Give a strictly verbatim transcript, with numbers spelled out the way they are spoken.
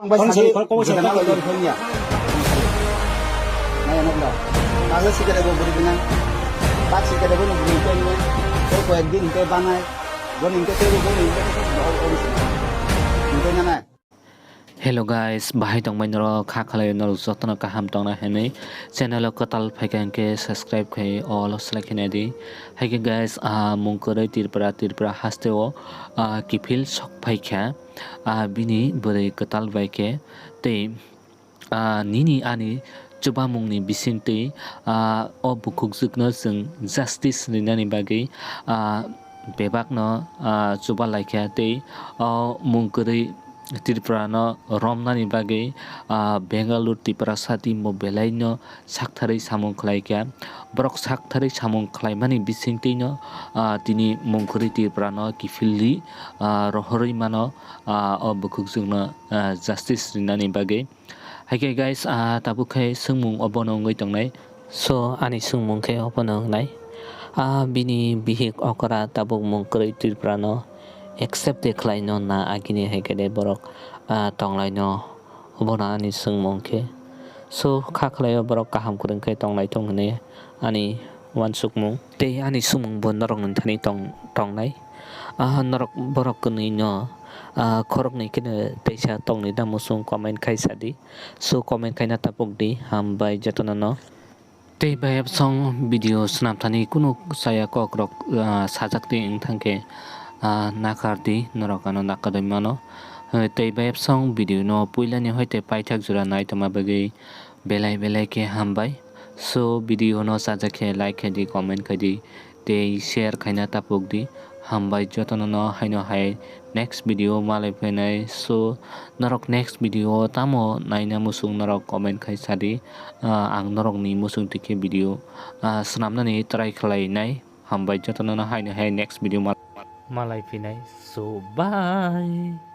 Bai sadi, kok, kok, kok, jigana kok, bai kok, kok, ya. Naya nak dah. Kalau si kada bubur bina, tak si kada bubur bina, kau kau din kau banai, kau ningke tu kau ningke tu kau kau si. Ningke nana. Hello guys, bahai tongbai norok, kha khalai norok jotono kaham tongna hinwi channel o kwtal phaikha hinkhe subscribe khai all select khe nai di. Haikhe guys, ah, mung kwrwi Tripura, Tripura haste o, ah, kiphil sok phaikha. Ah, bini bwrwi kwtal bai khe tei, ah, nini ani chubamungni bisingtwi, ah, o bukhukjwkno chwng justice rinani bagwi, ah, bebakno, ah, chuba laikha tei o mung kwrwi Tripurano romnani bagwi, ah, Bengaluru Tiprasa teambo belaino saktharwi samung khlaikha. Borok saktharwi samung khlaimani bisingtwino, ah, tini mung kwrwi Tripurano kiphilwi, ah, rohorwi mano, ah, o bukhukjwkno, ah, justice rinani bagwi. Haikhe guys, ah, tabuk khe swngmung obono wngwi tongnai. So, ani swngmung khe obono wngnai. Ah, bini bihik okra tabuk mung kwrwi Tripurano accept de khlaino na agini haikhe de borok, ah, tonglaino. Obono ani swngmung khe. So, kha khlaio borok kaham kwrwng khe tonglaithung hinwi ani uansukmung. Tei ani swngmungbo norokni thani tong-, tongnai. Ah, norok borok kwnwino, ah, khoroknwi kheno teisa tongni da musung comment khai sadi. So comment khaina tapuk di, hambai jotono no. Tei bai absong video swnam thani kunu saya kok rok, ah, sajak twi wng thangkhe, ah, nakar di norok ano nakadoi mano. Eh, tei bai absong video no puilani hoite paithak jora nai tongma bagwi belai belai khe hambai. So video no sajak khe like khai di, comment khai di. Tei share khaina tapuk di. Hambai jotono no haino hai next video malai phainai. So norok next video o tamo naina muchung norok comment khai sadi. Ah, ang norokni muchung tikhe video, ah, swnamnani try khlainai. Hambai jotono no haino hai next video mal-, malai phainai. So bye.